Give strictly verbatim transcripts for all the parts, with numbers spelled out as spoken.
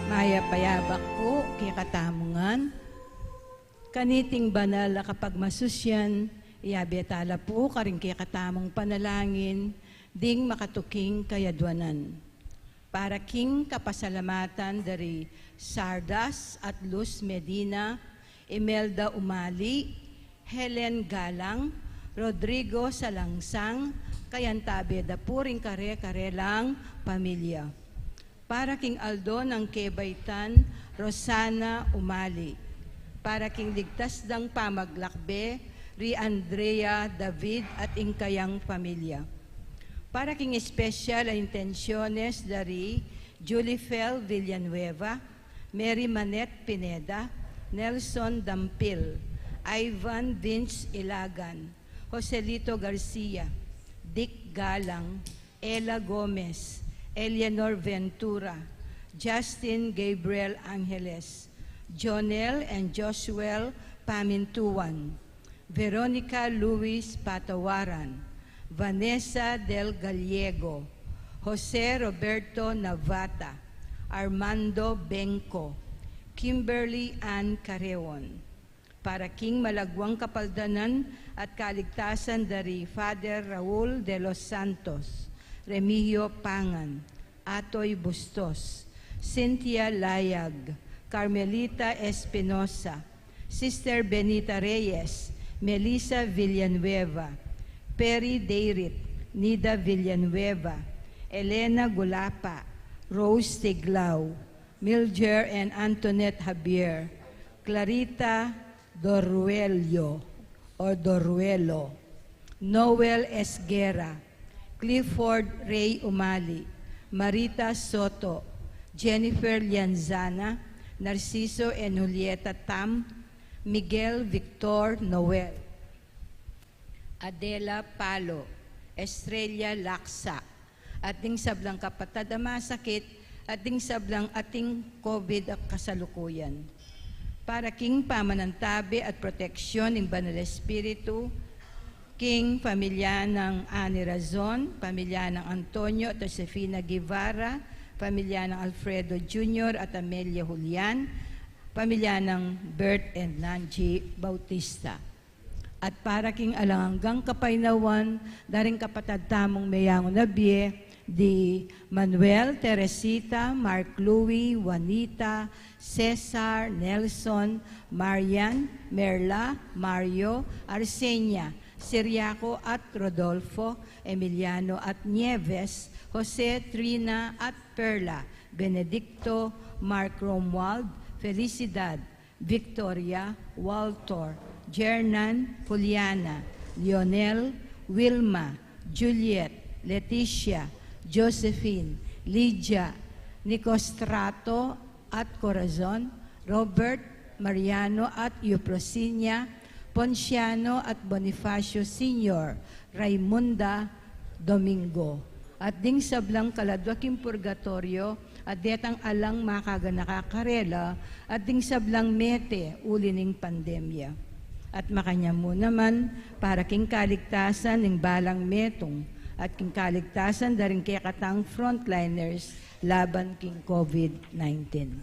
Mayap a yabak pu kekatamu ngan. Kaniting banal a kapagmasusyan, iyabe tala pu karing kekatamung panalangin ding makatuking kayadwanan. Para king kapasalamatan da ri Sardas at Luz Medina, Imelda Umali, Helen Galang, Rodrigo Salangsang, kayantabe da pu ring kare-kare lang pamilya. Para king aldo nang kebaitan, Rosana Umali. Para king ligtas dang pamaglakbe, ri Andrea David at ing kayang pamilya. Para king espesyal a intensyones da ri Julifel Villanueva, Mary Manette Pineda, Nelson Dampil, Ivan Vince Ilagan, Joselito Garcia, Dick Galang, Ella Gomez, Eleanor Ventura, Justin Gabriel Angeles, Jonel and Josuel Pamintuan, Veronica Luis Patawaran, Vanessa Del Gallego, Jose Roberto Navata, Armando Benco, Kimberly Ann Carreon. Para king malagwang kapaldanan at kaligtasan da ri Father Raul de los Santos, Remigio Pangan, Atoy Bustos, Cynthia Layag, Carmelita Espinosa, Sister Benita Reyes, Melissa Villanueva, Perry Dayrit, Nida Villanueva, Elena Gulapa, Rose Tiglao, Milger and Antoinette Javier, Clarita Doruello or Doruelo, Noel Esguerra, Clifford Ray Umali, Marita Soto, Jennifer Lianzana, Narciso and Julieta Tam, Miguel Victor Noel, Adela Palo, Estrella Laksa, at ding sablang kapatad a masakit, at ding sablang ating COVID a kasalukuyan. Para king pamanantabe at proteksyon ning Banal Espiritu, king pamilya nang Annie Razon, pamilya nang Antonio at Josefina Guevara, pamilya nang Alfredo Junior at Amelia Julian, pamilya nang Bert and Nancy Bautista. At para king alang anggang kapaynawan da ring kapatad tamung meyangu na bie, di Manuel, Teresita, Mark Louis, Juanita, Cesar, Nelson, Marian, Merla, Mario, Arsenia, Siriaco at Rodolfo, Emiliano at Nieves, Jose, Trina at Perla, Benedicto, Mark Romuald, Felicidad, Victoria, Walter, Jernan, Juliana, Lionel, Wilma, Juliet, Leticia, Josephine, Lydia, Nicostrato at Corazon, Robert, Mariano at Euprosinia, Ponciano at Bonifacio Senior, Raimunda, Domingo, at ding sablang kaladwa king purgatoryo, at detang alang makaganaka karela, at ding sablang mete uli ning pandemya. At makanyan mu naman para king kaligtasan ning balang metung, at king kaligtasan da ring kekatang frontliners laban king COVID nineteen.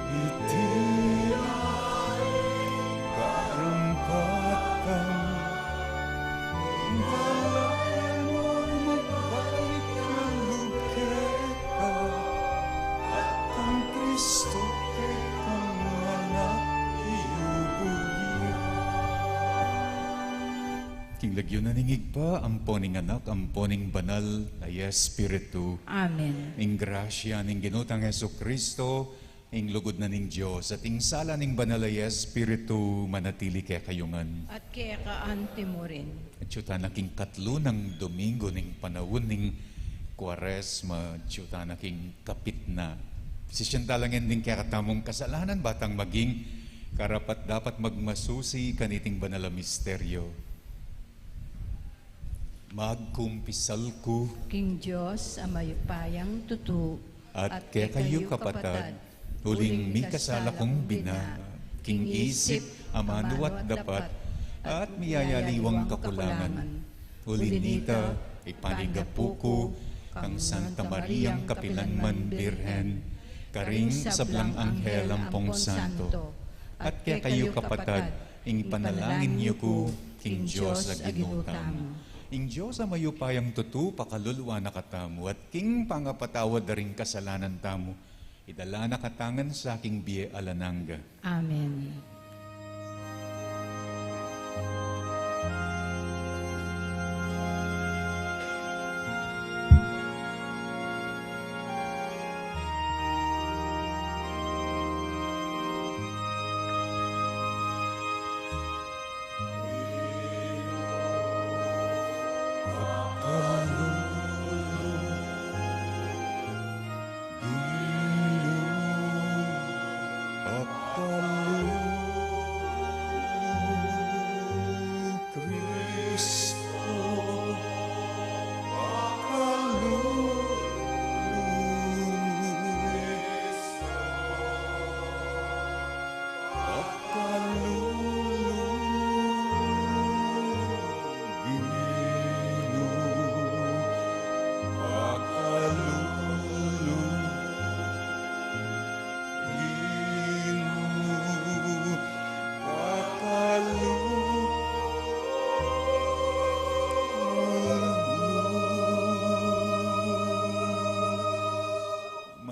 Iti ay karampatan, ing halal mung magbalik lub keka, at kang Kristo kekang anak iyubud ya. King lagyu na ning Ibpa, ampo ning Anak, ampo ning Banal a Espiritu. Amen. Ing grasya ning Ginu tang Jesucristo, ing lugud na ning Dios, at ing sala ning Banal a Espiritu, manatili kekayu ngan. At keka anti mu rin. Atyu tana king katlu nang Domingo ning panaun ning Kuaresma, atyu tana king kapitna. Sisian tala ngan ding kekatamung kasalanan, ba tang maging karapat-dapat magmasusi kaniting banal a misteryo. Magkumpisal ku king Dios a mayupayang tutu, at kekayu kapatad, uling mikasala kung bina, king isip, amanu at dapat, at miyayaliwang kakulangan. Uli nita, ipanigapu ku kang Santa Mariang kapilanman Birhen, karing sablang anghel ampong santo, at kekayu kapatad, ing ipanalangin yu ku king Dios a Ginu tamu. Ing Dios a mayupayang tutu pakalulu na katamu, at king pangapatawad da ring kasalanan tamu, idala na katamu ngan sa king bie alang angga. Amen.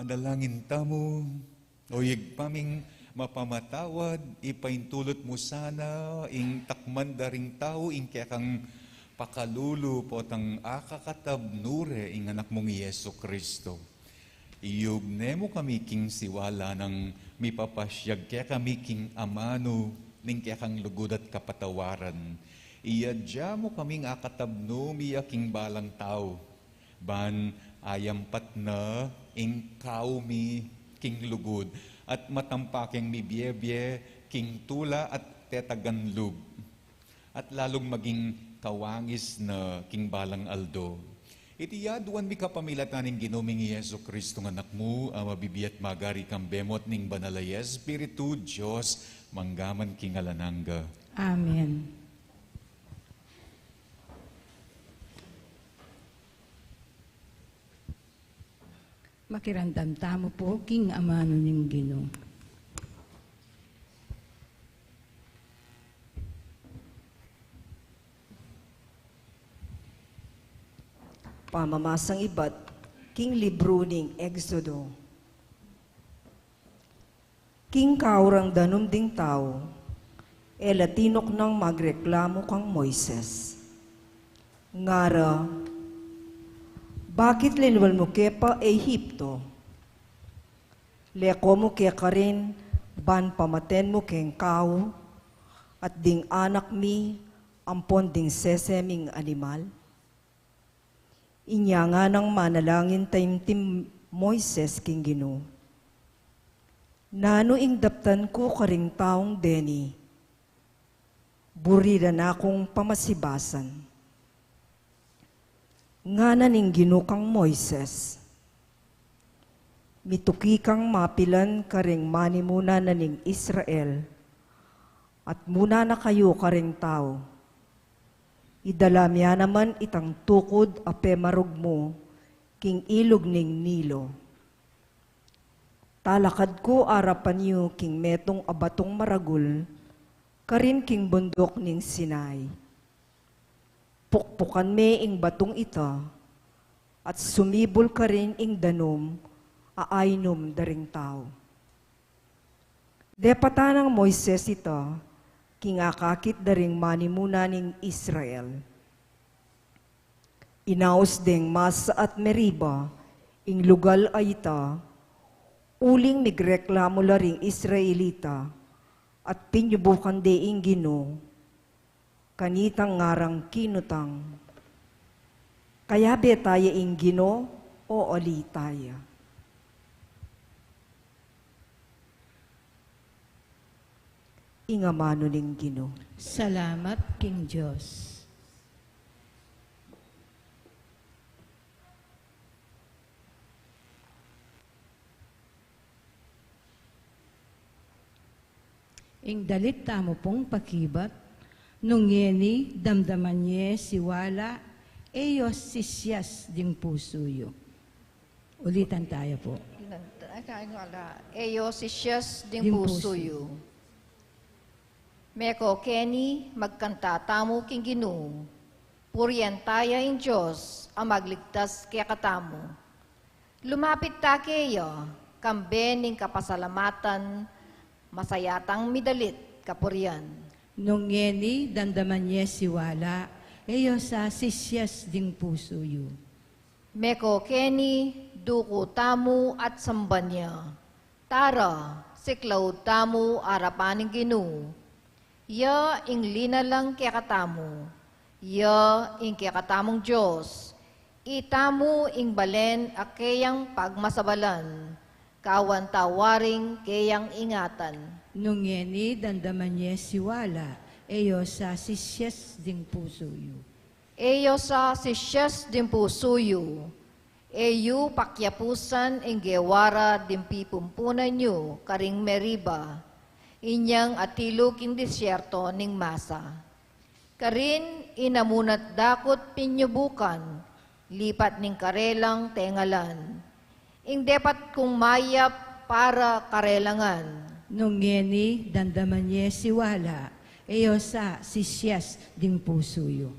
Manalangin tamu. O Ibpa ming mapamatawad, ipaintulut mu sana ing takman da ring tau ing kekang pakalulu potang akakatab nure ing Anak mung Jesu Cristo. Iyugne mu kami king siwala nang mipapasiag kekami king amanu ning kekang lugud at kapatawaran. Iyadya mu kaming akatab nu mia king balang tau. Ban ayampat na ing kau mi king lugud, at matampak yang mibiebie king tula at tetagan lub, at lalung maging kawangis na king balang aldo. Iti aduan mi kapamilatan ning Ginu ming Jesu Cristo nga Anak mu, a mabibie at magari kambe mu at ning Banal a Espiritu, Dios, mangga man king alang angga. Amen. Makiramdam tamu pu king amanu ning Ginu. Pamamasang ibat king libru ning Exodo. King kaurang danum ding tau, e la tinuknang magreklamu kang Moises. Ngara, bakit linwal mu ke pa Ehipto? Leko mu ke karin ban pamaten mu keng kau at ding anak mi ampon ding sese ming animal? Inya nganang manalangin taimtim Moises king Ginu, nanu ing daptan ku karing taung deni? Buri da na kung pamasibasan. Ngana ning Ginu kang Moises, mituki kang mapilan karing manimuna na ning Israel, at muna na kayu karing tau. Idala mia naman itang tukud a pemarug mu king ilug ning Nilo. Talakad ku arapan yu king metung a batung maragul, karin king bunduk ning Sinai. Pukpukan me ing batung ita, at sumibul karin ing danum a ainum da ring tau. Depatan nang Moises ita king akakit da ring manimuna ning Israel. Inaus deng Masa at Meriba ing lugal a ita, uling migreklamu la ring Israelita, at pinyubukan de ing Ginu, kanitang ngarang kinutang, "Kayabe taya ing Ginu o ali taya?" Ing amanu ning Ginu. Salamat king Dios. Ing dalit tamu pung pakibat, nung ngeni damdaman ye siwala, e yu sisias ding pusu yu. Ulitan taya pu. Ay, kaya nga la, e yu sisias ding pusu yu. Meko keni, magkanta tamu king Ginu, purian taya ing Dios a magligtas kekatamu. Lumapit ta keya, kambe ning kapasalamatan, masaya tang midalit kapurian. Nung ngeni damdaman ye siwala, e yu sa sisias ding pusu yu. Meko keni, duku tamu at samban ya. Tara, siklaud tamu arapan ning Ginu. Ya ing linalang kekatamu, ya ing kekatamung Dios, itamu ing balen a keyang pagmasabalan, kawan ta waring keyang ingatan. Nung ngeni damdaman ye siwala, e yu sa sisias ding pusu yu. E yu sa sisias ding pusu yu, e yu pakiapusan ing gewa ra ding pipumpunan yu karing Meriba, inyang atilu king disyerto ning Masa. Karin inamun at dakut pinyubukan, lipat ning karelang tengalan. Ing depat kung mayap para karela ngan. Nung ngeni damdaman ye siwala, e yu sa sisias ding pusu yu.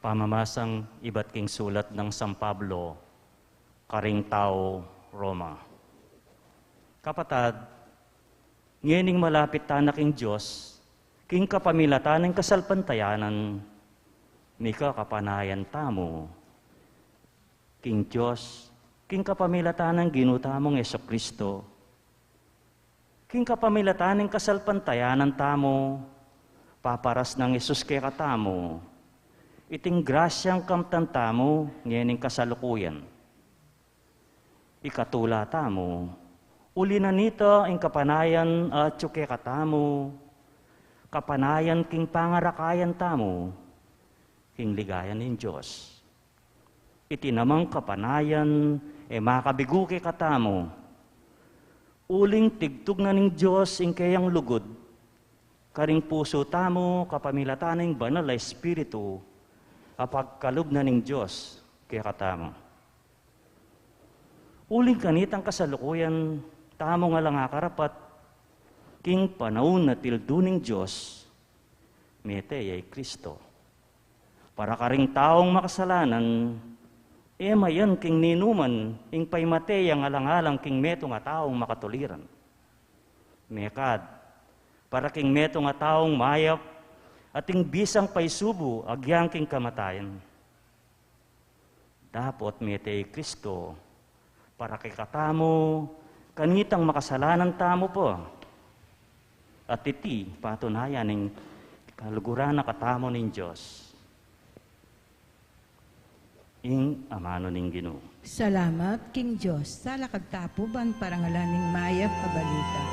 Pamamasang ibat king sulat nang San Pablo karing tau Roma. Kapatad, ngening malapit tana king Dios, king kapamilatan ning kasalpantayanan, mika kapanayan tamu king Dios, king kapamilatan nang Ginu tamung Jesu-Cristo, king kapamilatan ning kasalpantayanan tamu, paparas nang Jesus kekatamu, iting grasyang kamtan tamu ngening kasalukuyan. Ikatula tamu, uli na nita ing kapanayan atyu kekatamu, kapanayan king pangarakayan tamu, king ligaya ning Dios. Iti namang kapanayan e makabigu kekatamu, uling tigtug na ning Dios ing keyang lugud karing pusu tamu kapamilatan ning Banal a Espiritu a pagkalub na ning Dios kekatamu. Uling kanitang kasalukuyan tamung alang akarapat, king panaun a tildu ning Dios, mete ya i Cristo. Para karing taung makasalanan, e mayan king ninuman ing paimate yang alang-alang king metung a taung makatuliran. Mekad, para king metung a taung mayap, ating bisang paisubu agyang king kamatayan. Dapot mete i Cristo, para kekatamu, kanitang makasalanan tamu pa. At iti, patunayan ning kaluguran na katamu ning Dios. Ing amanu ning Ginu. Salamat king Dios. Talakad ta pu ban parangalan ing mayap a balita.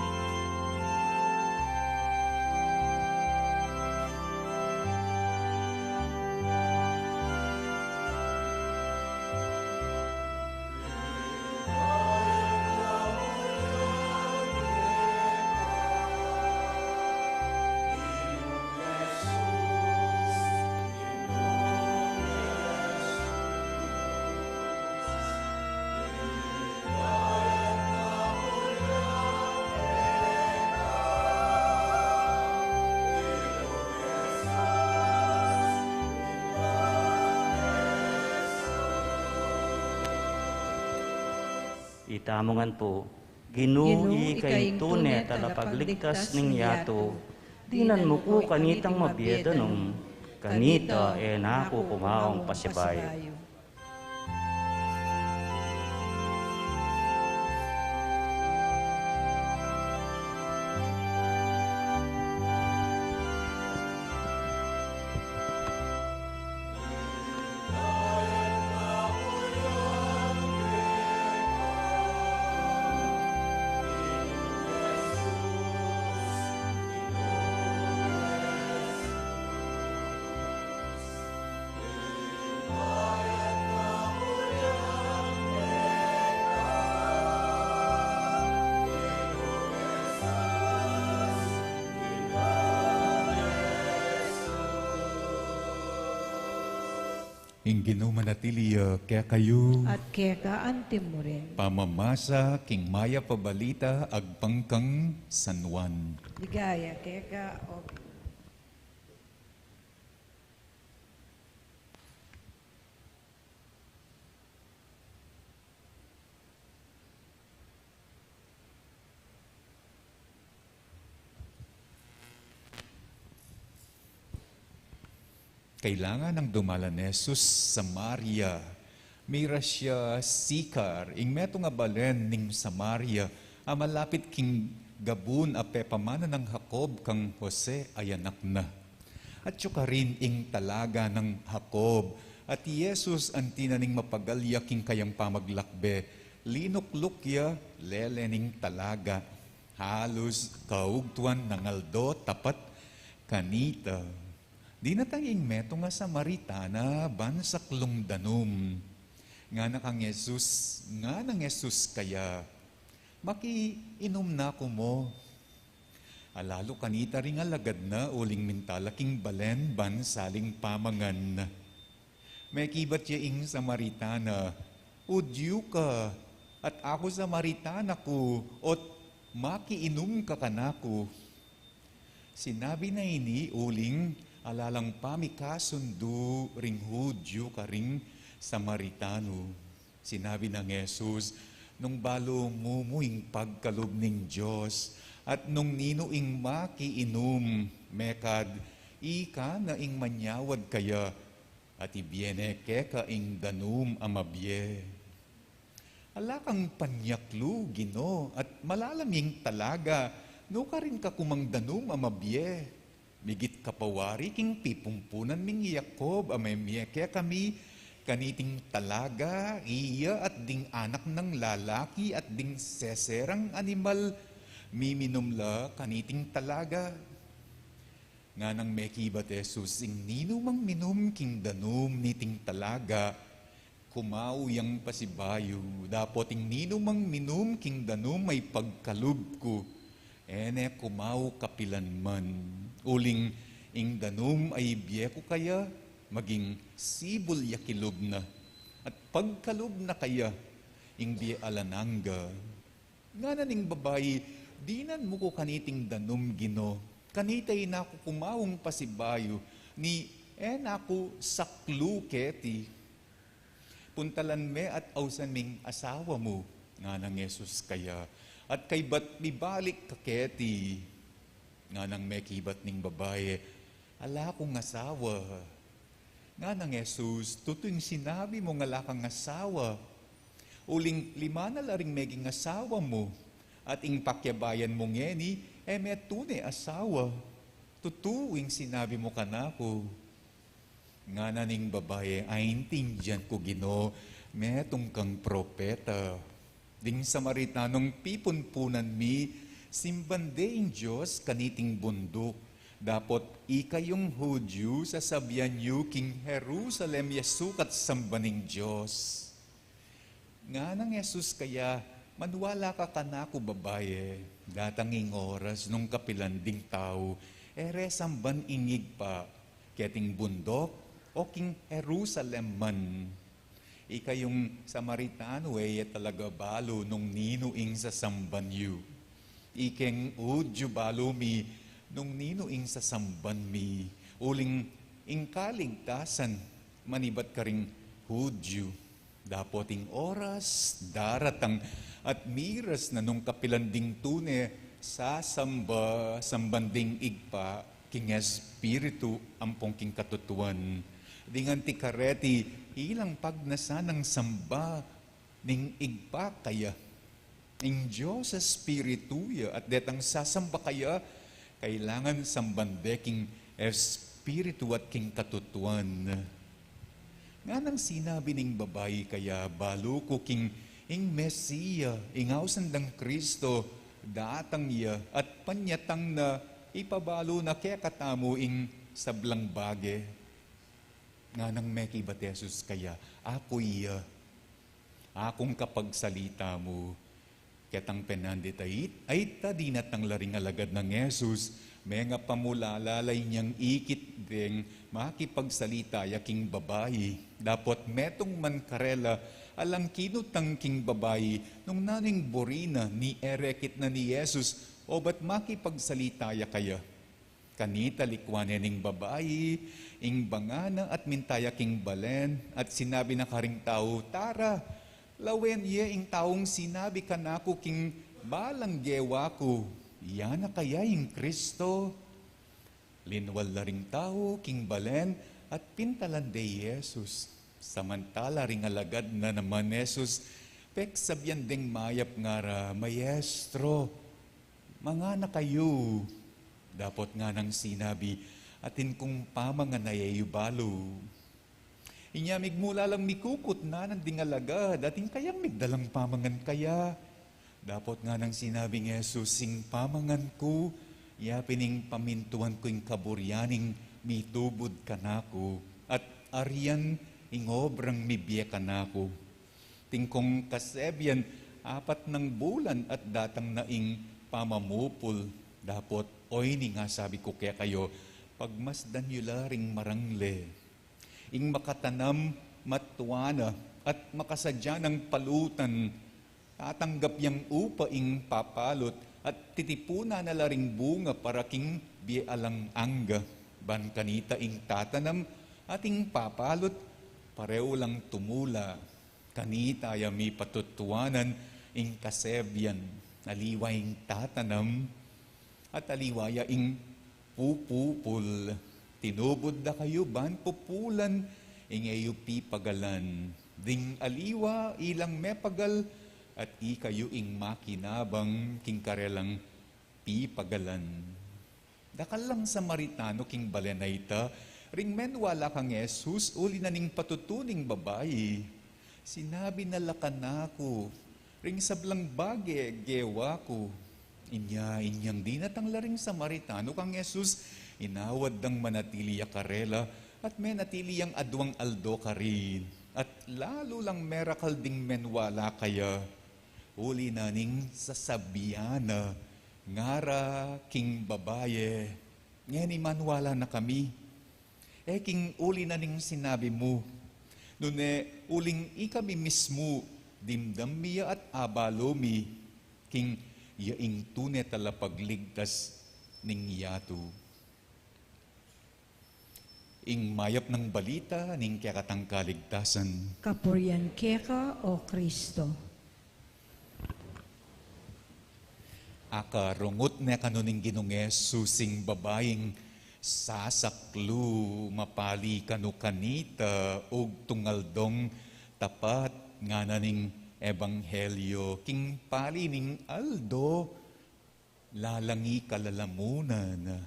Itamu ngan pu, Ginu, ika ing tune talapagligtas ning yatu, dinan mu ku kanitang mabie danum, kanita e na ku kumaung pasibayu. Ing Ginu manatili ya kekayu. At keka anti mu rin. Pamamasa king Mayap a Balita agpang kang San Juan. Ligaya keka, O Kailangan nang dumalan Jesus Samaria. Mira ya Sicar, ing metung a balen ning Samaria, a malapit king gabun a pepamanan nang Jacob kang Jose a anak na. Atyu karin ing talaga nang Jacob, at i Jesus anti na ning mapagal ya king kayang pamaglakbe, linukluk ya lele ning talaga. Halus kaugtuan nang aldo tapat kanita. Dinatang ing metung a Samaritana ban saklung danum. Ngana kang Jesus, nganang Jesus kaya, "Makiinum na ku mu." Alalu kanita ring alagad na uling minta la king balen ban saling pamangan. Mekibat ya ing Samaritana, "Hudyu ka, at aku Samaritana ku, ot makiinum ka kanaku?" Sinabi na ini uling ala lang pamikasundu ring Hudyu karing Samaritano. Sinabi nang Jesus, "Nung balu mu mu ing pagkalub ning Dios, at nung ninu ing makiinum, mekad ika na ing manyawad kaya, at ibie ne keka ing danum a mabie." Ala kang panyaklu, Ginu, at malalam ing talaga, nukarin ka ku mang danum a mabie. Migit ka pa wari king pipumpunan ming i Jacob a memie kekami kaniting talaga, iya at ding anak nang lalaki at ding seserang animal, miminum la kaniting talaga. Nganang mekibat Jesus, ing ninumang minum king danum niting talaga, kumau yang pasibayu, dapot ing ninumang minum king danum a ipagkalub ku, e ne kumau kapilan man. Uling ing danum a ibie ku kaya, maging sibul ya kilub na, at pagkalub na kaya ing bie alang angga. Ngana ning babai, "Dinan mu ku kaniting danum, Ginu. Kanita e na ku kumaung pasibayu, ni e na ku saklu keti." "Puntalan me at ausan ming asawa mu," nganang Jesus kaya, "at kaybat mibalik ka keti." Nganang mekibat ning babai, "Ala kung asawa." Nganang Jesus, "Tutu ing sinabi mung ala kang asawa. Uling lima na la ring meging asawa mu, at ing pakiabayan mu ngeni, e me tune asawa. Tutu ing sinabi mu kanaku." Ngana ning babai, "Aintindian ku, Ginu, metung kang propeta. Ding Samaritanong pipunpunan mi, simban de ing Dios kaniting bunduk. Dapot ikayung Hudyu, sasabian yu king Jerusalem ya sukat samban ning Dios." Nganang Jesus kaya, "Maniwala ka kanaku, babai, datang ing oras nung kapilan ding tau e re samban ing Ibpa, keting bundok o king Jerusalem man. Ikayung Samaritano e ye talaga balu nung ninu ing sasamban yu. Ikeng Hudyu balu mi nung ninu ing sasamban mi. Uling ing kaligtasan manibat karing Hudyu. Dapot ing oras daratang at miras na nung kapilan ding tune sasamba, samban ding Ibpa king Espiritu ampong king katutuan. Ding anti kareti ilang pagnasan nang samba ning Ibpa kaya. Ing Dios Espiritu ya at detang sasamba kaya, kailangan samban de king Espiritu at king katutuan. Nganang sinabi ning babai kaya, balu ku king ing Mesia, ing ausan dang Kristo, datang ya at panyatang na ipabalu na kekatamu ing sablang bage. Nganang mekibat Jesus kaya, aku iya. Akung kapagsalita mu. Ketang penandit ait, ait ta dinatang la ring alagad nang Jesus, menga pamulala la inyang ikit deng makipagsalita ya king babai. Dapot metung man karela alang kinutang king babai, nung nanu ing buri na ni e rekit na ni Jesus, obat makipagsalita ya kaya. Kanita likwan ne ning babai ing banga na at minta ya king balen, at sinabi na karing tau, tara, lawen ye ing taung sinabi kanaku king balang gewa ku, iya na kaya ing Kristo? Linwal la ring tau king balen at pintalan de i Jesus. Samantala ring alagad na naman Jesus, peksabian deng mayap ngara, Maestro, mangana kayu. Dapot nganang sinabi, atin kung pamangan a e yu balu. Inya migmula lang mikukutnan ding alagad, atin kayang migdalang pamangan kaya. Dapot nganang sinabi ning Jesus, ing pamangan ku, ya pin ing pamintuan ku ing kaburian ning mitubud kanaku, at arian ing obrang mibie kanaku. Atin kung kasebian, apat nang bulan at datang na ing pamamupul. Dapot oyni ing sabi ku kekayu, pagmasdan yu la ring marangle. Ing makatanam matua na at makasadya nang palutan, tatanggap yang upa ing papalut at titipunan na la ring bunga para king bie alang angga. Ban kanita ing tatanam at ing papalut pareu lang tumula. Kanita ya mipatutuanan ing kasebian, aliwa ing tatanam at aliwa ya ing pupupul. Tinubud da kayu ban pupulan ing e yu pipagalan. Ding aliwa ilang mepagal at ikayu ing makinabang king karelang pipagalan. Dakal lang Samaritano king balen a ita ring menwala kang Jesus uli na ning patutu ning babai. Sinabi na la kanaku ring sablang bage gewa ku. Inya inyang dinatang la ring Samaritano kang Jesus, inawad dang manatili ya karela at menatili yang aduang aldo karin. At lalu lang merakal ding menwala kaya uli na ning sasabian na ngara king babai, ngeni manwala na kami. E king uli na ning sinabi mu, nune uling ikami mismu dimdam mi ya at abalu mi king ya ing tune talapagligtas ning yatu. Ing mayap nang balita ning kekatang kaligtasan. Kapurian keka, O Kristo. Akarungut ne kanu ning Ginung Jesus ing babaing sasaklu, mapali kanu kanita ugtung aldong tapat ngana ning ebanghelyo. King pali ning aldo lalangi kalalamunan.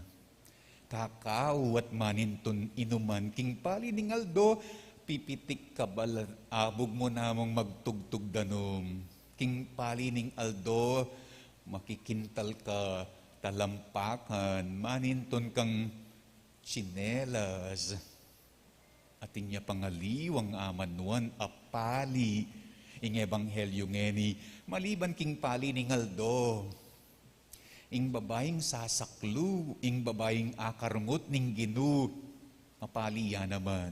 Kakau at manintun inuman king pali ning aldo, pipitik kabal at abug mu namang magtugtug danum. King pali ning aldo, makikintal ka talampakan, manintun kang tsinelas. Atin ya pang aliwang amanuan a pali ing ebanghelyo ngeni, maliban king pali ning aldo. Ing babaing sasaklu, ing babaing akarungut ning Ginu, mapali ya naman.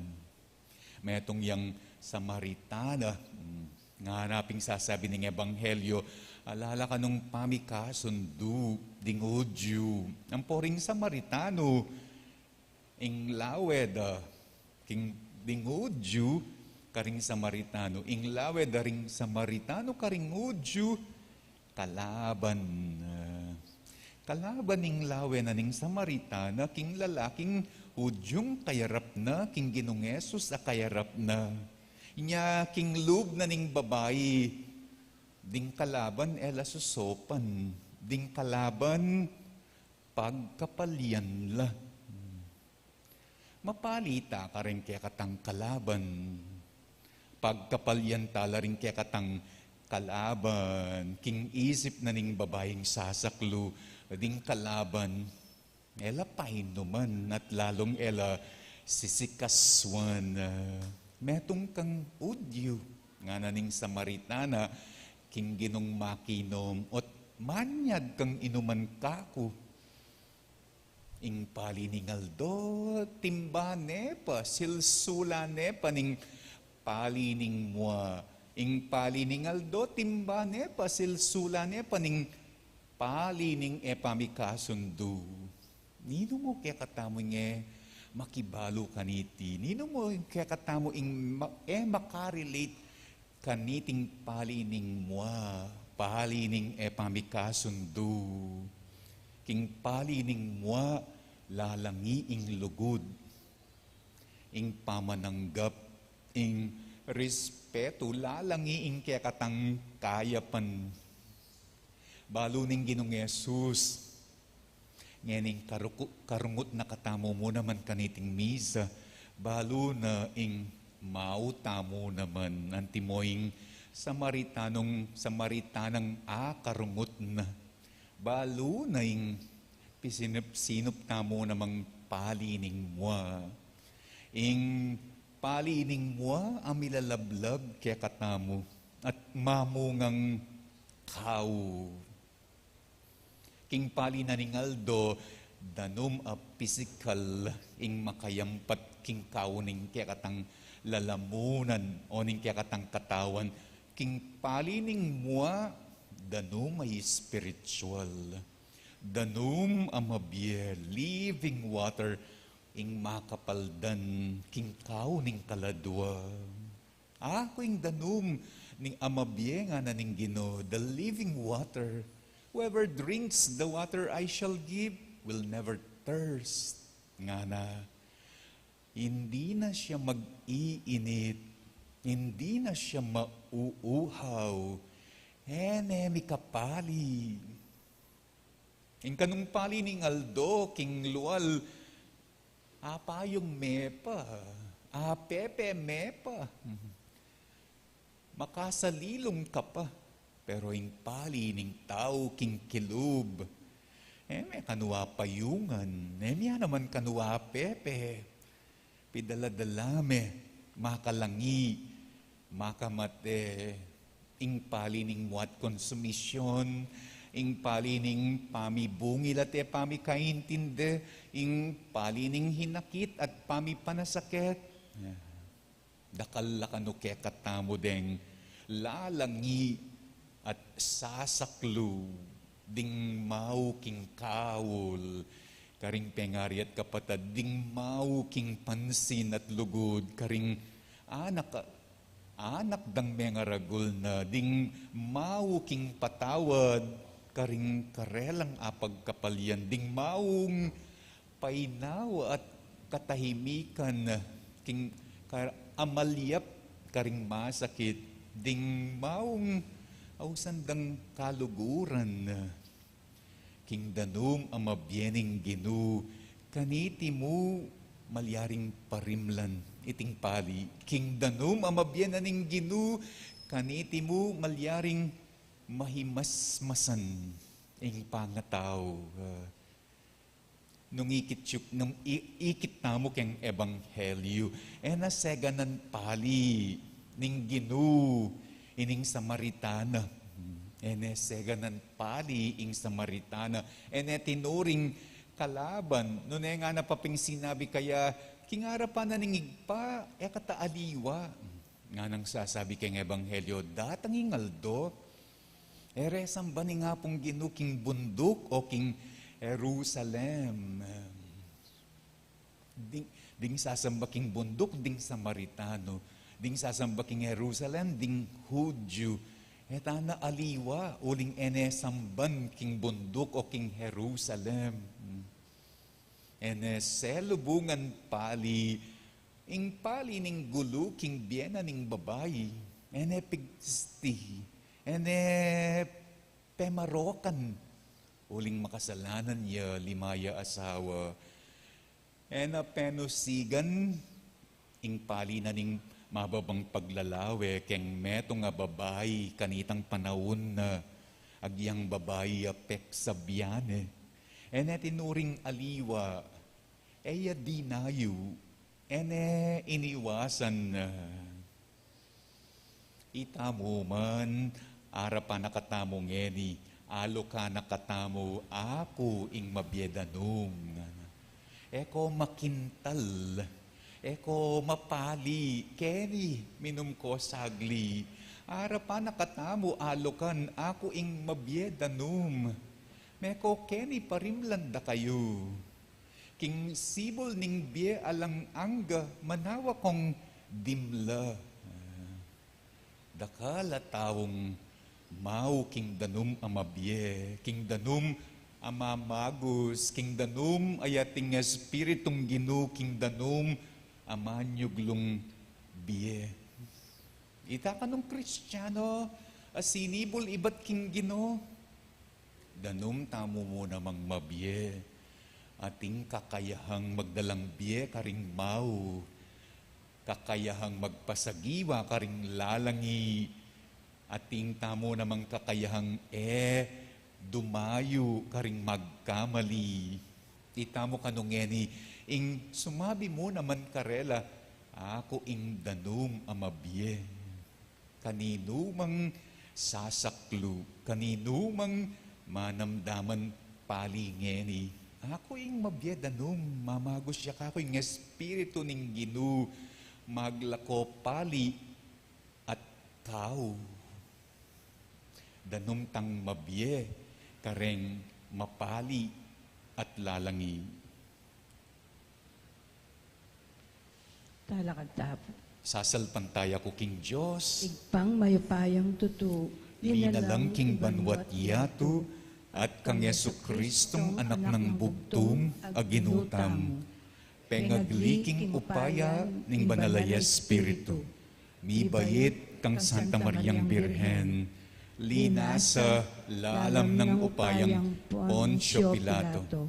Metung yang Samaritana, mm, ngana ping sasabi ning ebanghelyo, ala la kanung pamikasundu ding Judio ampo ring Samaritano. Ing lawed, ah, king ding Judio, karing Samaritano. Ing lawe da ring Samaritano karing Hudyu, kalaban na. Kalaban ing lawe na ning Samaritana king lalaking Hudyung kayarap na, king Ginung Jesus a kayarap na. Inya king lub na ning babai, ding kalaban e la sosopan, ding kalaban pagkapalian la. Mapali ta karing kekatang kalaban. Pagkapalian ta la ring kekatang kalaban, king isip na ning babaing sasaklu, ding kalaban, e la painuman at lalung e la sisikasuan. Ah, metung kang Hudyu, ngana ning Samaritana, king Ginung makinom, ot manyad kang inuman kaku. Ing pali ning aldo, timba ne pa, silsula ne pa ning pali ning mua. Ing pali ning aldo, timba ne pa, silsula ne pa ning pali ning e pamikasundu. Ninu mu kekatamu ing e makibalu kaniti? Ninu mu kekatamu ing ma-, e makarelate kaniting pali ning mua, pali ning e pamikasundu? King pali ning mua, lalangi ing lugud, ing pamananggap, ing respetu, lalangi ing kekatang kayapan. Balu ning Ginung Jesus, ngening karuku-, karungut na katamu mu naman kaniting misa, balu na ing mau tamu naman, antimo ing Samaritanong, Samaritanang a karungut na. Balu na ing pisinup-sinup tamu namang pali ning mua. Ing pali ning mua a milalablab kekatamu at mamungang kau. King pali na ning aldo, danum a pisikal ing makayampat king kau ning kekatang lalamunan o ning kekatang katawan. King pali ning mua, danum a spiritual. Danum a mabie, living water, ing makapaldan king kau ning kaladua. Aku ing danum ning a mabie, ngana ning Ginu, the living water. Whoever drinks the water I shall give will never thirst, ngana. Hindi na siya mag-iinit, hindi na siya mauuhaw. E ne mikapali. Ing kanung pali ning aldo, king lual, apayung me pa, apepe me pa, makasalilung ka pa. Pero ing pali ning tau king kilub, e me kanu apayungan, e me naman kanu apepe. Pidala-dala me, makalangi, makamate, ing pali ning muat konsumisyon, ing pali ning pamibungil at e pamikaintinde, ing pali ning hinakit at pamipanasakit. Dakal la kanu kekatamu deng lalangi at sasaklu ding mau king kaul, karing pengari at kapatad, ding mau king pansin at lugud, karing anak, anak dang mengaragul na, ding mau king patawad, karing karelang apagkapalian, ding maung painawa at katahimikan, king ka-, amalyap karing masakit, ding maung ausan dang kaluguran. King danum a mabie ning Ginu, kaniti mu malyaring parimlan iting pali. King danum a mabie na ning Ginu, kaniti mu malyaring mahimasmasan ing pangatau. Ah, nung ikit yu, nung i-, ikit tamu keng ebanghelyu, e na seganan pali ning Ginu ining Samaritana. E ne seganan pali ing Samaritana. E ne tinuring kalaban. Nune ngana pa pin sinabi kaya, king arapan na ning Ibpa, e ka ta aliwa. Nganang sasabi keng ebanghelyu, datang ing aldo, e re samban ing Apung Ginu king bunduk o king Jerusalem. Ding, ding sasamba king bunduk, ding Samaritano. Ding sasamba king Jerusalem, ding Hudyu, e ta na aliwa, uling e ne samban king bunduk o king Jerusalem. E ne selubungan pali, ing pali ning gulu king bie na ning babai. E ne pigtisti, e ne pemarokan, uling makasalanan ya, lima ya asawa. E na penusigan ing pali na ning mababang paglalawe keng metung a babai kanitang panaun na agyang babai a peksa bie ne. E ne tinuring aliwa, e ya dinayu, e ne iniwasan na. Itamu man, arapan na katamu ngeni, alukan na katamu, aku ing mabie danum. E ko makintal, e ko mapali keni, minum ko sagli. Arapan na katamu, alukan, aku ing mabie danum. Me ko keni parimlan da kayu. King sibul ning bie alang angga, manawa kong dimla. Dakal a taung mau king danum a mabie, king danum a mamagus, king danum a ating Espiritung Ginu, king danum a manyuglung bie. Ita kanung Kristiano a sinibul ibat king Ginu, danum tamu mu namang mabie. Ating kakayahang magdalang bie karing mau, kakayahang magpasagiwa karing lalangi, ating tamu namang kakayahang e dumayu karing magkamali. Itamu kanu ngeni, ing sumabi mu naman karela, aku ing danum a mabie. Kaninumang sasaklu, kaninumang manamdaman pali ngeni, aku ing mabie danum, mamagus ya kaku ing Espiritu ning Ginu, maglako pali at kau. Danum tang mabie kareng mapali at lalangi. Talakad ta pu. Sasalpantaya ku king Dios, Ibpang mayupayang tutu, linalang king banua't yatu, at kang Jesucristong Anak nang bugtung a Ginu tamu, pengagli king upaya ning Banal a Espiritu, mibait kang Santa Mariang Birhen, linasa lalam nang upayang Poncio Pilato,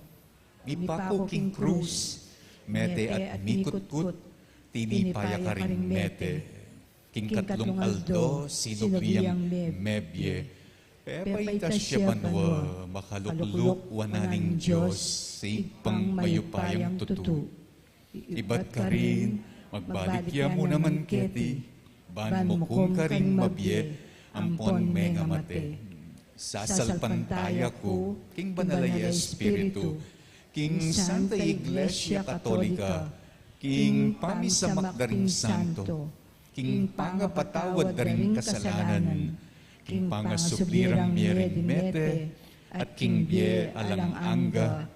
mipaku king krus, mete at mikutkut, tinipa ya karing mete. King katlung aldo, sinubli yang mebie. Pepaitas ya banua, makalukluk wanan ning Dios, Ibpang mayupayang tutu. Ibat karin, magbalik ya mu naman keti, ban mukum karing mabie ampon mengamate. Sasalpantaya ku king Banal a Espiritu, king Santa Iglesia Katolika, king pamisamak da ring santo, king pangapatawad da ring kasalanan, king pangasubli rang mie ring mete, at king bie alang angga.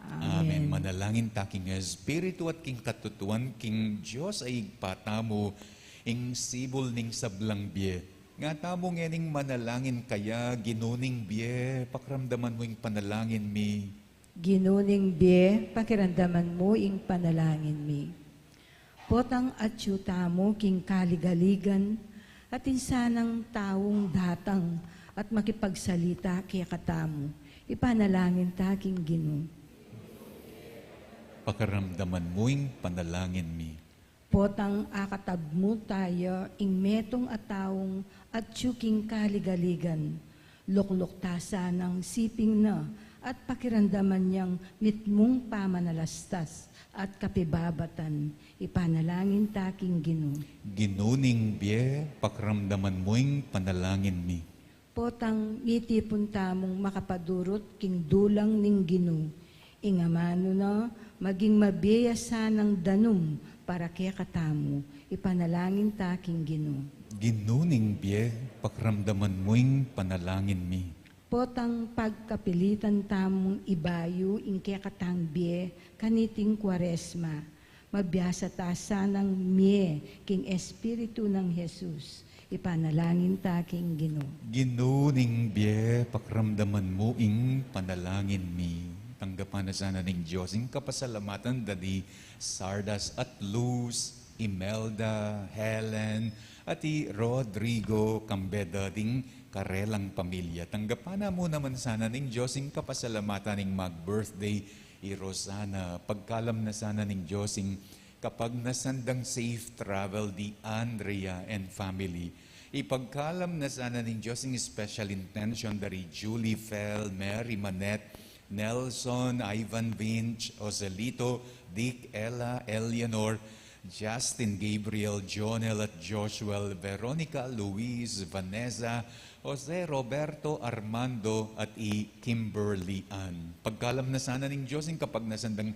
Amen. Manalangin ta king Espiritu at king katutuan king Dios a Ibpa tamu, ing sibul ning sablang bie. Nga tamu ngening manalangin kaya, Ginu ning bie, pakiramdaman mu ing panalangin mi. Ginu ning bie, pakiramdaman mu ing panalangin mi. Potang atyu tamu king kaligaligan, atin sanang taung datang at makipagsalita kekatamu, ipanalangin ta king Ginu. Pakiramdaman mu ing panalangin mi. Potang akatagmu taya ing metung a taung atyu king kaligaligan, lukluk ta sanang siping na at pakiramdaman yang mitmung pamanalastas at kapibabatan, ipanalangin ta king Ginu. Ginu ning bie, pakiramdaman mu ing panalangin mi. Potang mitipun tamung makapadurut king dulang ning Ginu, ing amanu na maging mabie ya sanang danum para kekatamu, ipanalangin ta king Ginu. Ginu ning bie, pakiramdaman mu ing panalangin mi. Potang pagkapilitan tamung ibayu ing kekatang bie kaniting Kuaresma, Pabiasa ta sanang mie king Espiritu nang Jesus. Ipanalangin ta king Ginu. Ginu ning bie, pakiramdaman mu ing panalangin mi. Tanggapan na sana ning Dios ing kapasalamatan da di Sardas at Luz, Imelda, Helen, at i Rodrigo, kambe da ding karelang pamilya. Tanggapan na mu naman sana ning Dios ing kapasalamatan ning mag-birthday i Rosana. Pagkalam na sana ning Dios ing kapagnasan dang safe travel di Andrea and family. Ipagkalam na sana ning Dios ing special intention da ri Julie Fel, Mary Manette, Nelson, Ivan Vinch, Joselito, Dick, Ella, Eleanor, Justin, Gabriel, Jonel at Joshua, Veronica, Luis, Vanessa, Jose, Roberto, Armando at i Kimberly Ann. Pagkalam na sana ning Dios ing kapagnasan dang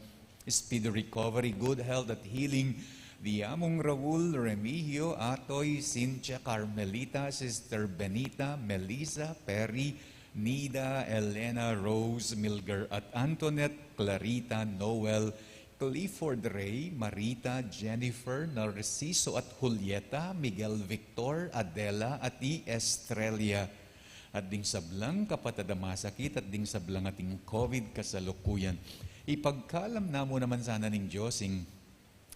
speedy recovery, good health at healing di Among Raul, Remigio, Atoy, Cynthia, Carmelita, Sister Benita, Melissa, Perry, Nida, Elena, Rose, Milger at Antoinette, Clarita, Noel, Clifford, Ray, Marita, Jennifer, Narciso at Julieta, Miguel, Victor, Adela at i Estrella. At ding sablang kapatad a masakit at ding sablang ating COVID kasalukuyan. Ipagkalam na mu naman sana ning Dios ing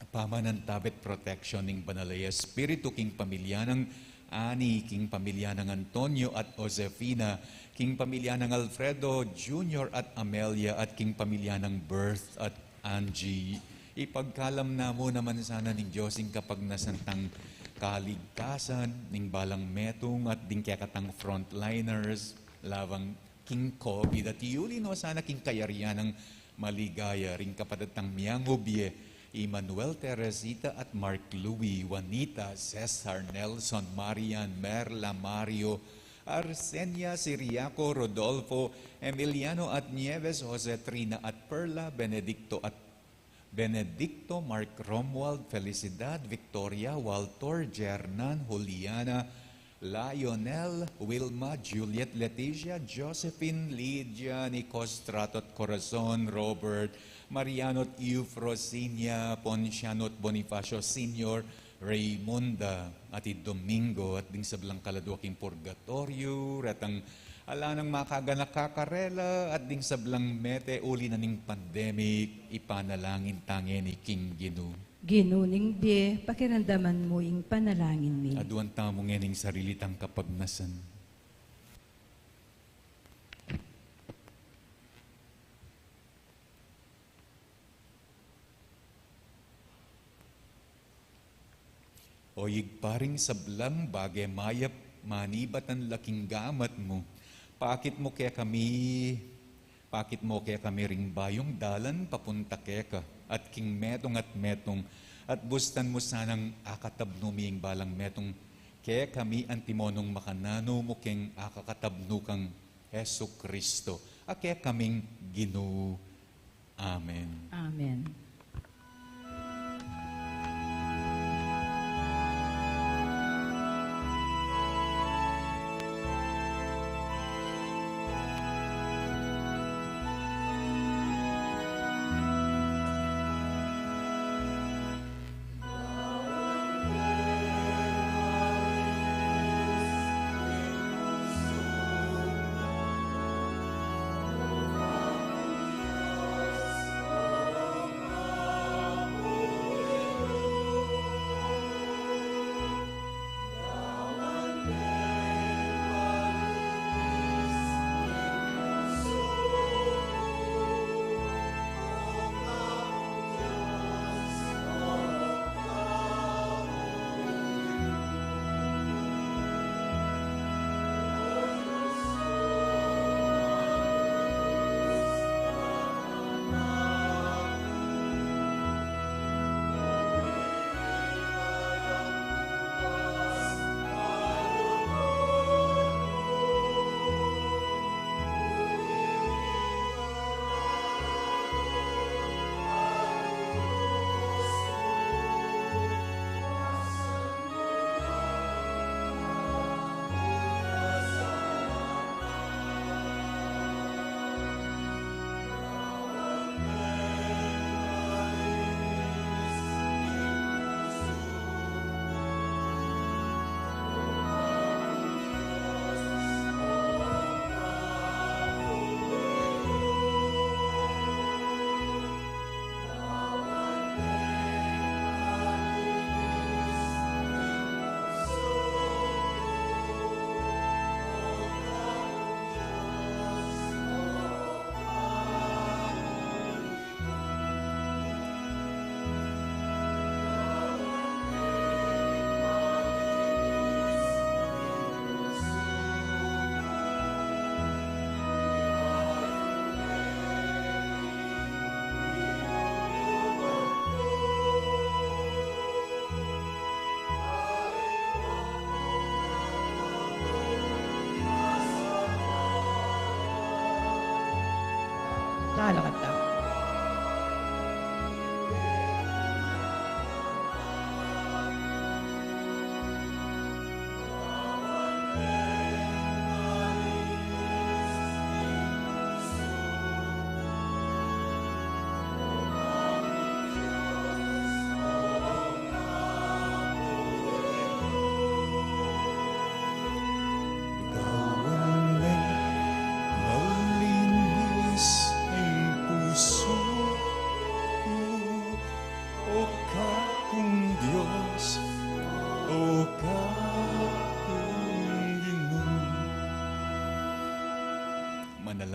pamanantabe at protection ning Banal a Espiritu king pamilya nang Ani, king pamilya nang Antonio at Josefina, king pamilya nang Alfredo Junior at Amelia, at king pamilya nang Berth at Angie. Ipagkalam na mu naman sana ning Dios ing kapagnasan tang kaligtasan ning balang metung at ding kekatang frontliners laban king COVID, at iyuli no sana king kayarian nang maligaya ring kapatad tang miangubie, Emmanuel, Teresita at Mark Louis, Juanita, Cesar, Nelson, Marian, Merla, Mario, Arsenia, Siriaco, Rodolfo, Emiliano at Nieves, Jose, Trina at Perla, Benedicto at Benedicto, Mark, Romuald, Felicidad, Victoria, Walter, Jernan, Juliana, Lionel, Wilma, Juliet, Leticia, Josephine, Lydia, Nico, Strato at Corazon, Robert, Mariano at Eufrosina, Ponciano at Bonifacio Senior, Raymunda at i Domingo, at ding sablang kaladua king purgatorio, retang ala nang makaganaka karela, at ding sablang mete uli na ning pandemic, ipanalangin ta ngeni king Ginu. Ginu ning bie, pakiramdaman mu ing panalangin mi. Aduan tamu ngening sarili tang kapagnasan. O Ibpa ring sablang bage mayap, manibatan la king gamat mu. Pakit mu kekami, pakit mu kekami ring bayung dalan papunta keka, at king metung at metung, at bustan mu sanang akatabnu mi ing balang metung kekami antimo nung makananu mu keng akakatabnu kang Jesucristo, a kekaming Ginu. Amen. Amen.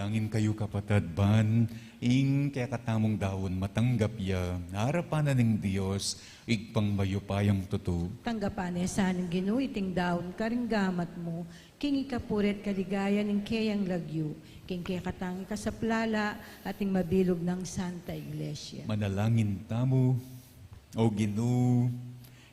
Manalangin kayu, kapatad, ban ing kekatamung daun matanggap ya arapan na ning Dios, Ibpang mayupayang tutu. Tanggapan ne sa ning Ginu iting daun karing gamat mu, king ikapuri at kaligaya ning keyang lagyu, king kekatang ikasaplala at ning mabilug nang Santa Iglesia. Manalangin tamu. O Ginu,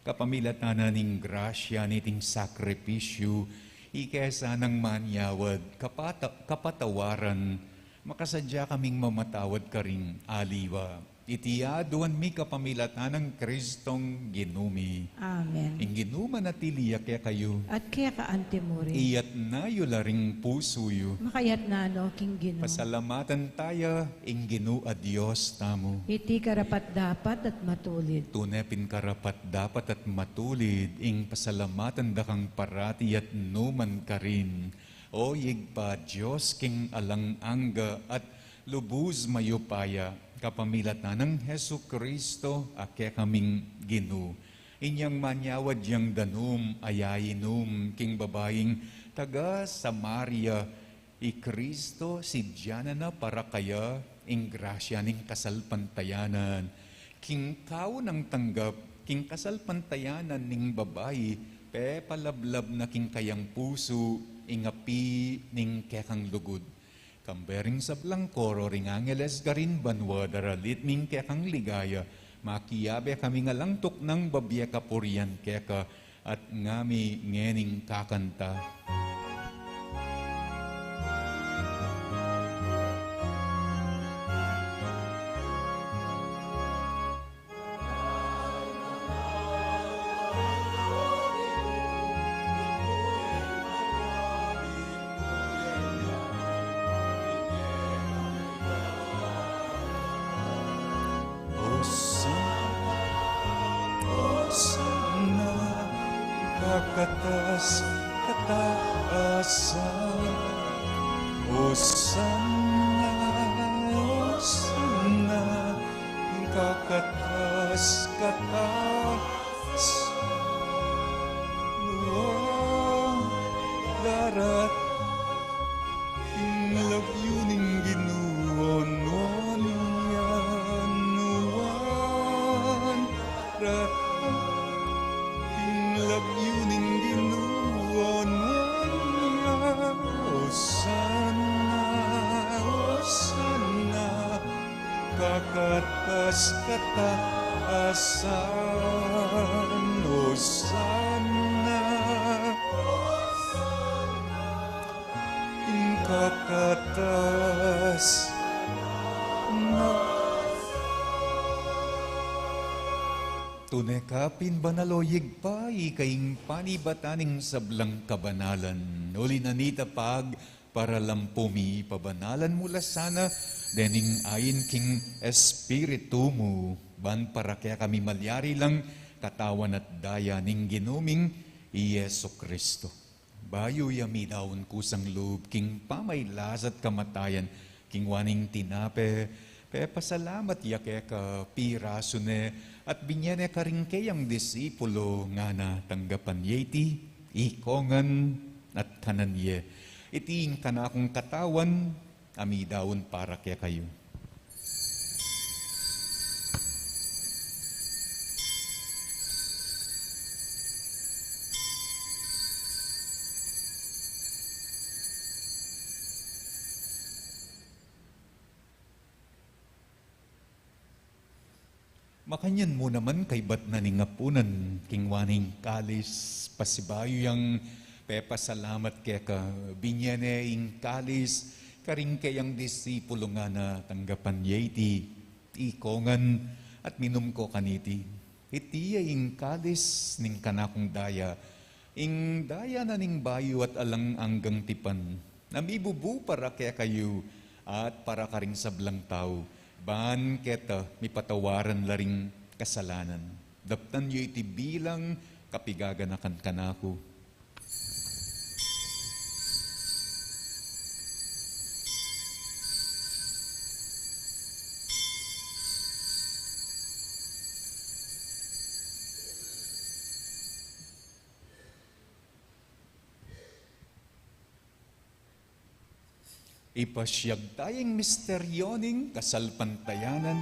kapamilatan na ning grasya niting sakripisyu, ike sanang manyawad kapata-, kapatawaran, makasadya kaming mamatawad karing aliwa. Iti aduan mi kapamilatan nang Kristong Ginu mi. Amen. Ing Ginu manatili ya kekayu. At keka antimurin. Iyatna yu la ring pusu yu. Makayatna no king Ginu. Pasalamatan taya ing Ginu a Dios tamu. Iti karapat-dapat at matulid. Tune pin karapat-dapat at matulid ing pasalamatan da kang parati at numan karin. O Ibpa, Dios king alang angga at lubus mayupaya, kapamilatan nang Jesucristo a kekaming Ginu. Inyang manyawad yang danum a yainum king babaing taga Samaria, i Cristo sidyanan na para kaya ing grasya ning kasalpantayanan. King kaunang tanggap king kasalpantayanan ning babai, pepalablab na king kayang pusu ing api ning kekang lugud. Kambe ring sablang koro ring angeles karin banua, daralit mi ing kekang ligaya, makiabe kaming alang tuknang babie kapurian keka, at ngami ngening kakanta. Osana, Osana, kakatas-katasan. Osana, Osana, kakatas-katasan. Nuan darating ing lagyu ning Ginu, nuan yan, nuan darating ing lagyu ning Ginu, nuan yan. Osana, Osana, kakatas-katasan. Osana, ing kakatas na. Tune ka pin banal, o Ibpa, ika ing panibatan ning sablang kabanalan. Uli na nita, pagparalampu mi, pabanalan mu la sana dening ain king Espiritu mu, ban para kekami malyari lang katawan at daya ning Ginu ming i Jesucristo. Bayu ya midaun kusang lub king pamailas at kamatayan, king waning tinape, pepasalamat ya keka, pirasu ne, at binye ne karing keyang disipulo, ngana, tanggapan ye iti, ikongan at kanan ye. Iti ing kanakung katawan, a midaun para kekayu. Makanyan mu naman kaybat na ning apunan, king waning kalis, pasibayu yang pepasalamat keka, binye ne ing kalis karing keyang disipulo, ngana, tanggapan ye iti, ikongan at minum ko kaniti. Iti ya ing kalis ning kanakung daya, ing daya na ning bayu at alang anggang tipan, a mibubu para kekayu at para karing sablang tau, ban keta mipatawaran la ring kasalanan. Daptan yu iti bilang kapigaganakan kanaku. Ipasiag taya ing misteryo ning kasalpantayanan.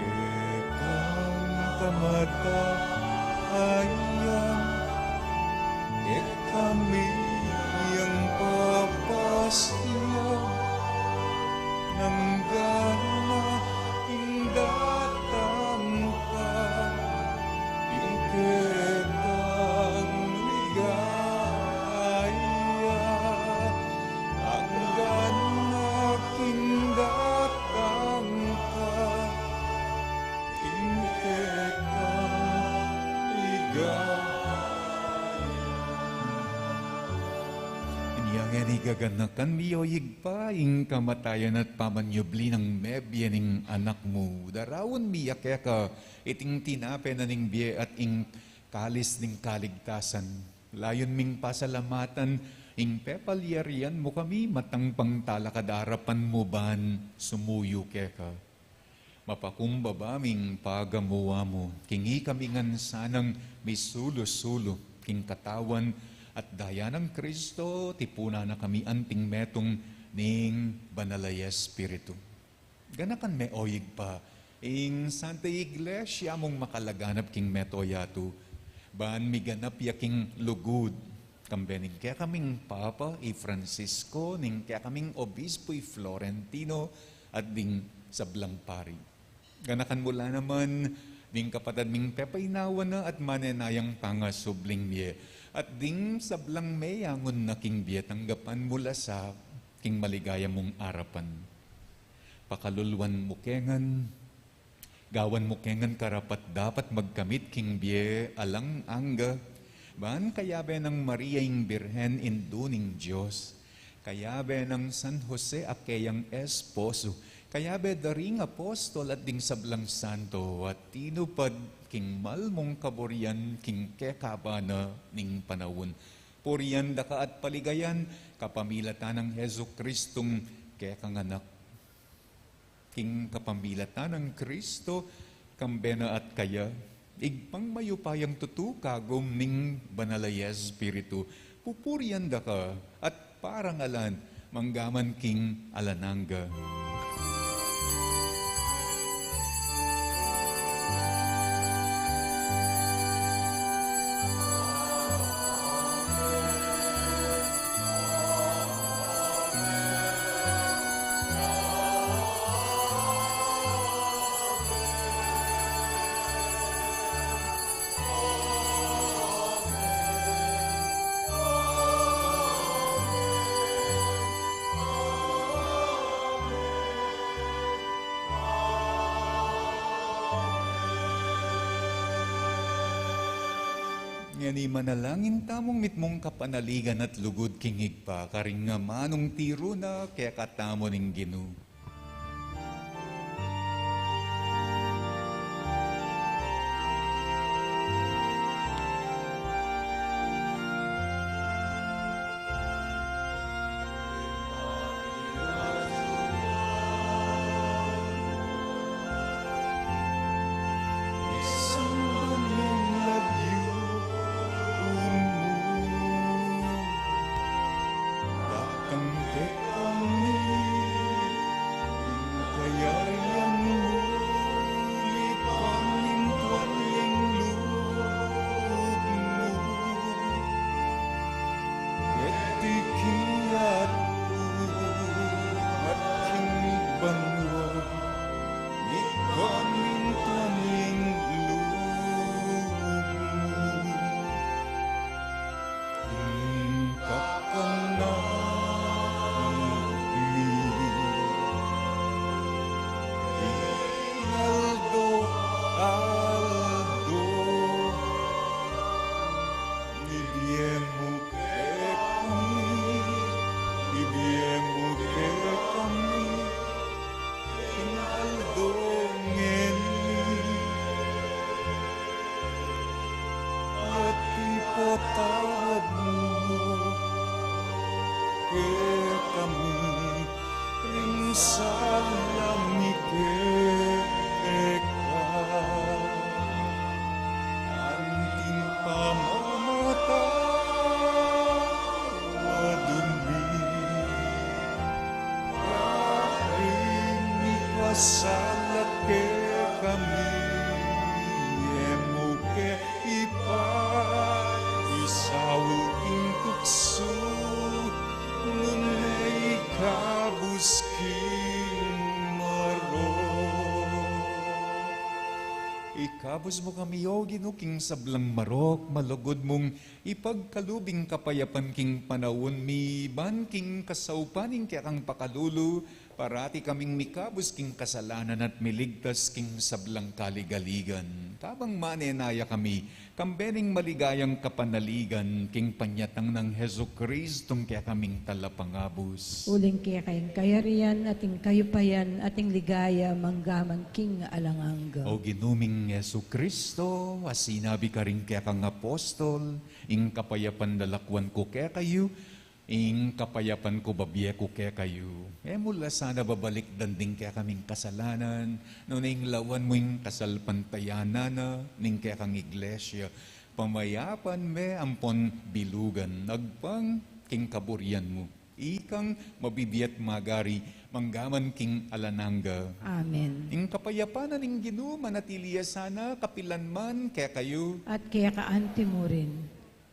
Kekang kamatayan, kekami yang papasya, nang ganap ing datang ka, iketang ligaya, ang ganap ing datang ka, King kekang ligaya. Inya ngeni gaganakan mi, o Ibpa, ing kamatayan at pamanyubli nang mebie ning Anak mu. Daraun mi ya keka iting tinape na ning bie at ing kalis ning kaligtasan. Layun ming pasalamatan ing pepalyarian mu kami matang pangtalakad arapan mu ban sumuyu keka. Mapakumbaba ming pagamuan mu, king ikami ngan sanang misulu-sulu king katawan at daya nang Kristo, tipunan na kami anting metung ning Banal a Espiritu. Ganakan me, o Ibpa, ing Santa Iglesia mung makalaganap king mabilug a yatu, ban miganap ya king lugud, kambe ning kekaming Papa i Francisco, ning kekaming Obispo i Florentino, at ding sablang pari. Ganakan mu la naman ding kapatad ming pepainawa na at manenayang pangasubling mie, at ding sablang meyangun na king bie, tanggapan mu la sa king maligaya mung arapan. Pakaluluan mu ke ngan, gawan mu ke ngan karapat-dapat magkamit king bie alang angga, ban kayabe nang Maria ing Birhen, Indu ning Dios, kayabe nang San Jose a keyang esposo, kayabe da ring apostol at ding sablang santo a tinupad king mal mung kaburian king kekaban na ning panaun. Purian da ka at paligayan kapamilatan nang Jesucristong kekang Anak. King kapamilatan nang Kristo, kambe na at kaya, Ibpang mayupayang tutu, kagum ning Banal a Espiritu, pupurian da ka at parangalan manggaman king alang angga. Ngeni manalangin tamung mitmung kapanaligan at lugud king Ibpa, karing amanung tiru na kekatamu ning Ginu. Salam mi keka, anting pamamatawadun mi, karin mikasala kekami, e mu ke ipaisaul king tuksu, nune ikabus king marok. Ikabus mu kami, O Ginu, king sablang marok, malugud mung ipagkalub ing kapayapan king panaun mi, ban king kasaupan ning kekang pakalulu, parati kaming mikabus king kasalanan at miligtas king sablang kaligaligan. Kabang manenaya kami, kambe ning maligayang kapanaligan king panyatang nang Jesucristong kekaming Talapangabus. Uling keka ing kayarian, at ing kayupayan, at ing ligaya, manggaman king alang angga. O Ginu ming Jesucristo, a sinabi karing kekang apostol, ing kapayapan lalakwan ku kekayu, ing kapayapan ku babie ku kekayu. E mu la sana babalikdan ding kekaming kasalanan, nune ing lawan mu ing kasalpantayanan na ning kekang iglesia. Pamayapan me ampon bilugan, agpang king kaburian mu. Ikang mabibie at magari, manggaman king alang angga. Amen. Ing kapayapan na ning Ginu manatili ya sana kapilan man kekayu. At keka anti mu rin.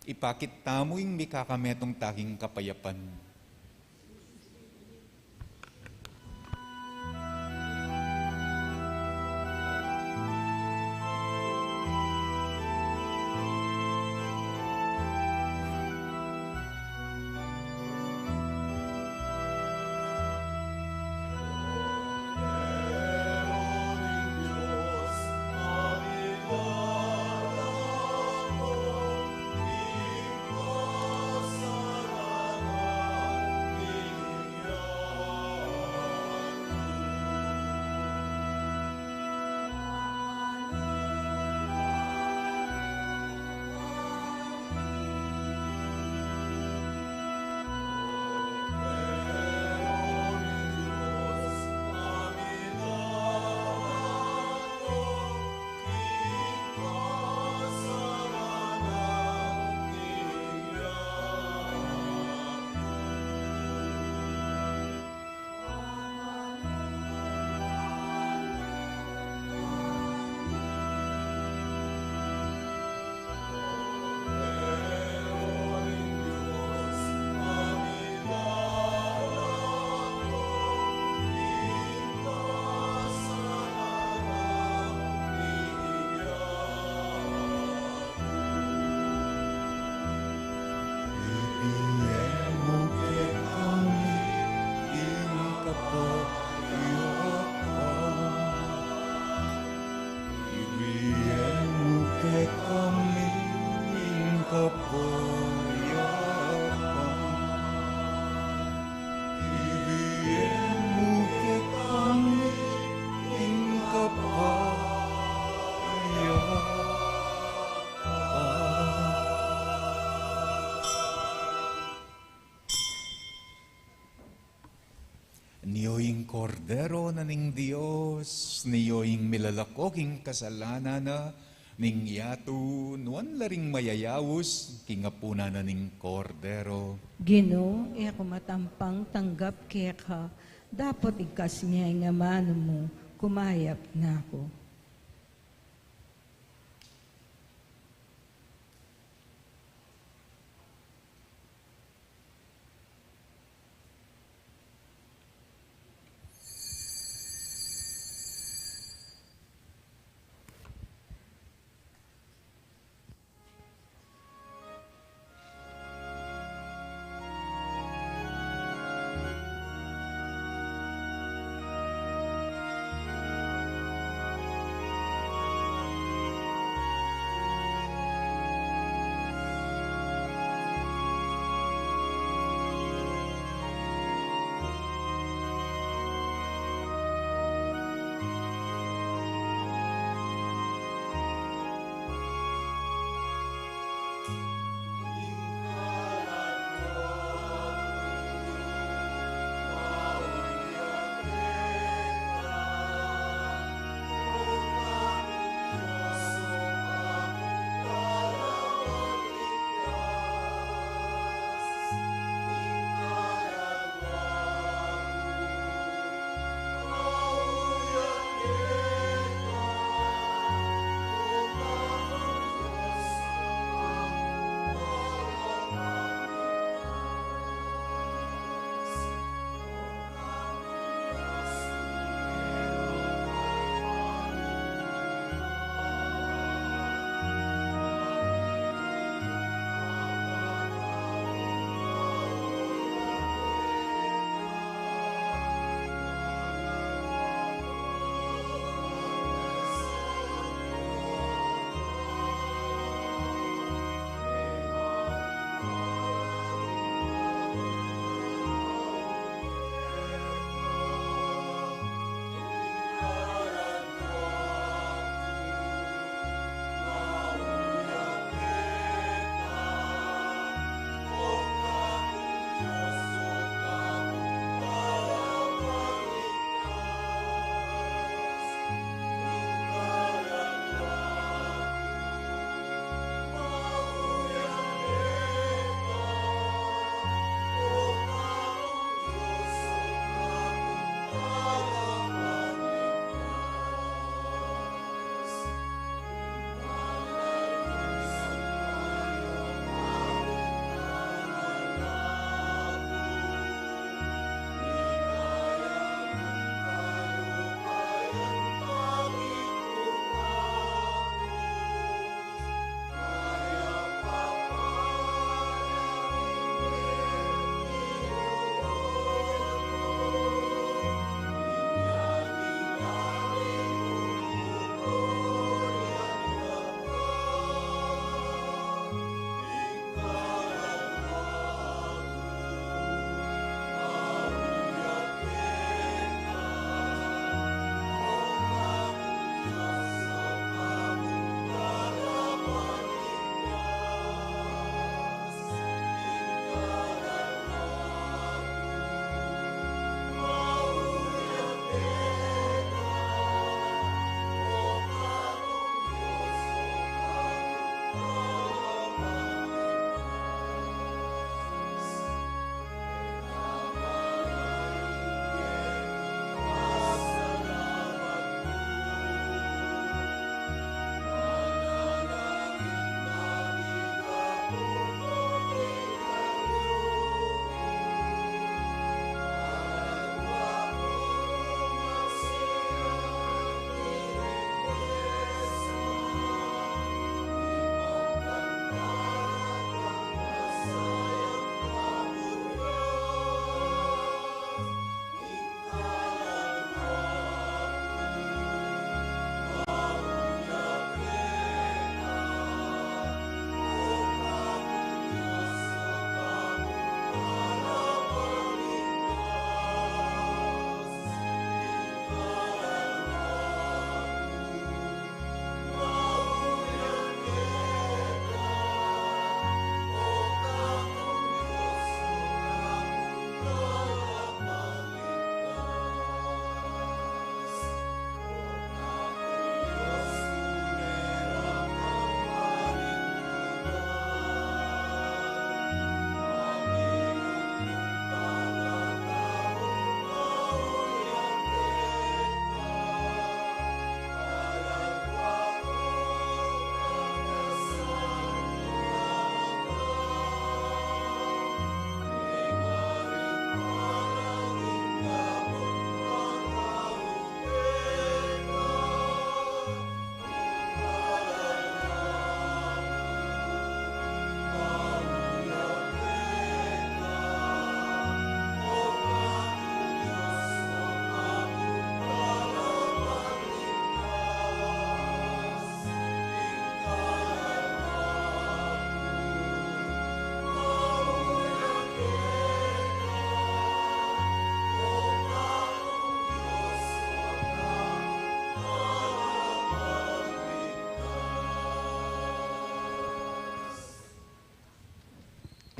Ipakit tamu ing mikakametung tang kapayapan. Ibie mu kekami ing kapayapan. Ibie mu kekami ing kapayapan. Ibie mu kekami ing kapayapan. Nio ing Kordero na ning Dios, nio ing milalako king kasalanan na ning yatu, nuan la ring mayayaus king apunan na ning Kordero. Ginu, e ku matampang tanggap keka, dapot igkas me ing amanu mu, kumayap na ku.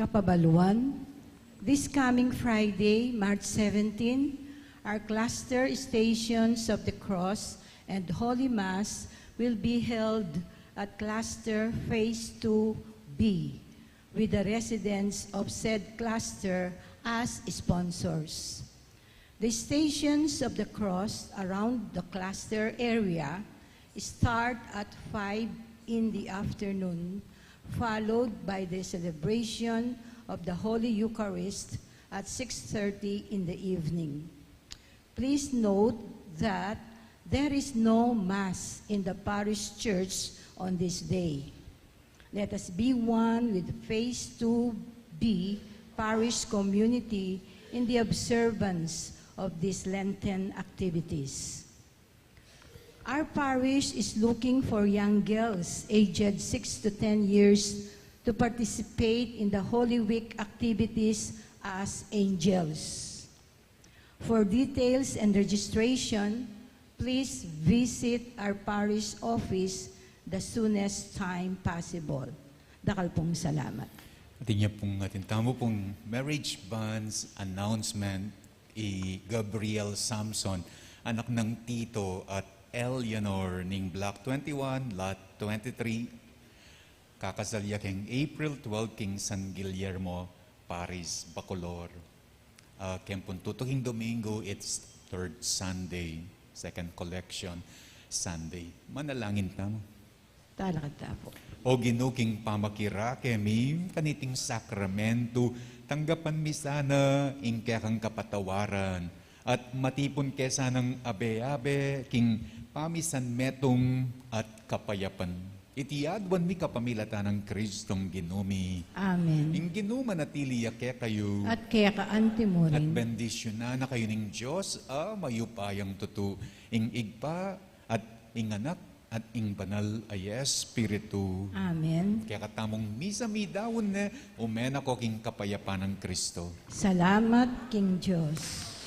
Kapabaluan, this coming Friday, March seventeen, our cluster Stations of the Cross and Holy Mass will be held at Cluster Phase two B, with the residents of said cluster as sponsors. The Stations of the Cross around the cluster area start at five in the afternoon, followed by the celebration of the Holy Eucharist at six thirty in the evening. Please note that there is no Mass in the parish church on this day. Let us be one with Phase two B parish community in the observance of these Lenten activities. Our parish is looking for young girls aged six to ten years to participate in the Holy Week activities as angels. For details and registration, please visit our parish office the soonest time possible. Dakal pung salamat. Atin ya pung, atin tamu pung marriage banns announcement i Gabriel Samson, anak nang Tito at Eleanor, ning Block twenty-one, Lot twenty-three. Kakasal ya keng April twelve keng San Guillermo, Paris, Bacolor. Ah, keng pung tutuking Domingo, it's third Sunday, second collection Sunday. Manalangin tamu. Talakad ta pu. O Ginu, king pamakirake mi kaniting sakramentu, tanggapan mi sana ing kekang kapatawaran, at matipun ke sanang abe-abe king pamisanmetung at kapayapan. Iti aduan mi kapamilatan nang Kristong Ginu mi. Amen. Ing Ginu manatili ya kekayu. At keka antimurin. At bendisyunan na kayu ning Dios a mayupayang tutu, ing Ibpa, at ing Anak, at ing Banal a Espiritu. Amen. Kekatamung misa mi daun ne, ume na ko king kapayapan nang Kristo. Salamat king Dios.